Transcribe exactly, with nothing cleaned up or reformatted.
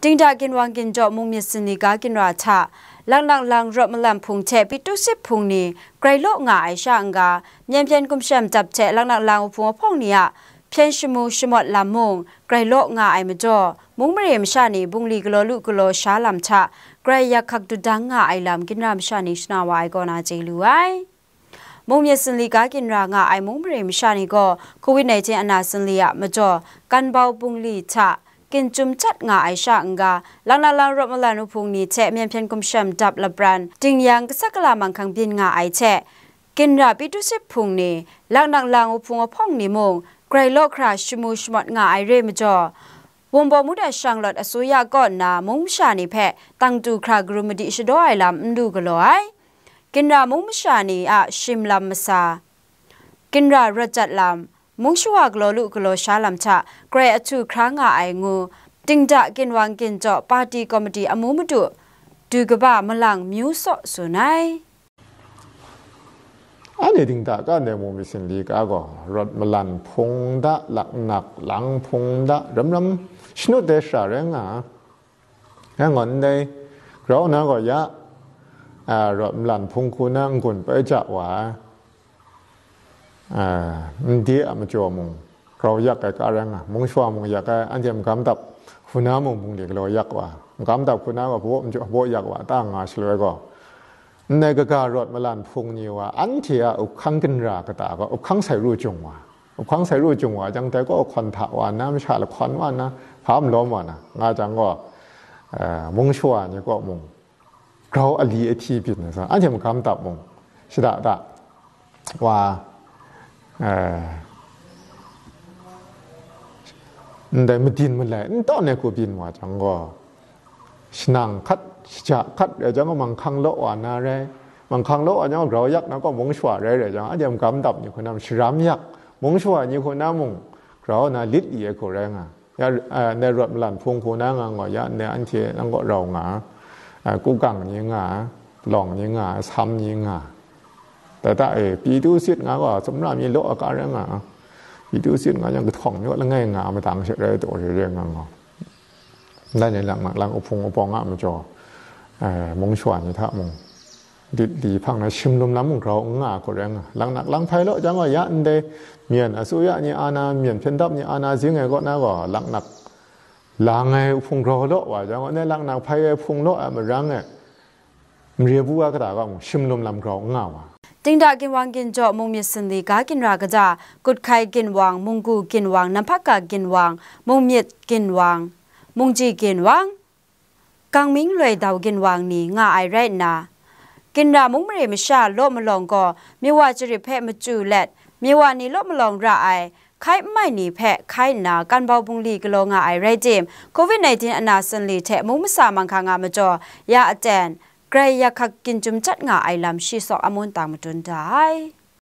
Dingda ginwang ginjaw mung myit sinli ga ginra hta, Laknak lang rawt malan hpung hte Pitusit hpung ni grai law nga ai sha n-ga, myen hpyen gumshem dap hte Laknak lang wuhpung ahpawng ni a hpyen shamu shamawt lam mung grai law nga ai majaw, mung mare masha ni bungli galaw lu galaw sha lam hta grai yak hkak dudang nga ai lam ginra masha ni shana wa ai kaw na chye lu ai. Mung myit sinli ga ginra nga ai mung mare masha ni gaw, covid nineteen ana sinli a majaw, kanbau bungli hta ginchyum chyat nga ai sha n-ga, Laknak lang rawt malan wuhpung ni hte myen hpyen gumshem dap lapran, ding yang kasak kala manghkang byin nga ai hte, ginra Pitusit hpung ni, Laknak lang wuhpung ahpawng ni mung, grai law hkra shamu shamawt nga ai re majaw, Wunpawng Muda Shanglawt Asuya kaw nna mung masha ni hpe tang tu hkra karum madi shadaw ai lam n lu galaw ai. Ginra mung masha ni a shim lam masa, ginra rawt jat lam, mung shawa galaw lu galaw sha lam hta grai ahtu hkra nga ai ngu, Dingda ginwang ginjaw pati komiti amu madu du kaba malang myu saw tsun ai. Anhte dingda ka ndai mung myit sinli ga gaw, rawt malan hpung da, Laknak lang hpung da, ram ram shanut ai shara rai nga, rai ngut ndai, grau na gaw ya, a, rawt malan hpung hku na n-gun pai ja wa ai, a, n de a majaw mung, grau yak ai ka rai nga, mung shawa mung yak ai, anhte magam dap hku na mung bungli galaw yak wa, magam dap hku na gaw baw majaw baw yak wa, ta nga shaloi gaw, ndai kaga rawt malan hpung ni wa, anhte a uphkang ginra kata gaw, uphkang sai ru jung wa, uphkang sai ru jung wa jang, dai gaw hkawn hta wa nna, masha lahkawn wa nna, hpa malawm wa na, nga jang gaw, eh, mung shawa ni kaw mung, grau ali ahti byin ai sa, anhte magam dap mung, shada da wa, eh, ndai madin malai n tawn ai hku byin wa jang gaw, shanang hkat, shaja hkat rai jang gaw, manghkang law wa na rai, manghkang law wa jang gaw, grau yak na gaw, mung shawa rai rai jang, anhte magam dap ni hku na sharam yak, mung shawa ni hku na mung, grau na lit li ai hku rai nga. Ya, eh, ndai rawt malan hpung hku na nga gaw, ya, ndai anhte nang kaw rau nga, eh, kugang ni nga, palawng ni nga, sam ni nga. Dai hta e, Pitusit nga gaw, sumra mi law a ka rai nga, Pitusit nga yang kahtawng ni kaw langai nga, madang she rai taw re re nga gaw. Ndai ni lang, lang, lang, uhpung uhpawng a majaw, eh, mung shawa ni hta mung, Dit li hpang na shim lum lam mung grau n nga ai hku rai nga, Laknak lang hpai law jang gaw ya ndai, myen asuya ni a na, myen hpyen dap ni a na zing ai kaw na gaw, Laknak lang ai hpung grau law wa jang gaw, ndai Laknak hpai ai hpung law ai marang e, mare bu ai kata gaw mung shim lum lam grau n nga wa. Dingda ginwang ginjaw mung myit sinli ga ginra kaja, Guthkai ginwang, Munggu ginwang, Namhpaka ginwang, Mung myit ginwang, Mungji ginwang, Kangming loi dau ginwang ni nga ai rai nna, ginra mung mare masha law malawng gaw, Miwa charip hpe machyu let, Miwa ni law malawng ra ai, hkai n mai ni hpe hkai nna, kanbau bungli galaw nga ai rai tim, covid nineteen ana sanli hte mung masa manghkang a majaw, ya aten, grai yak hkak ginjum jat nga ai lam shi sawk amun tang madun da ai.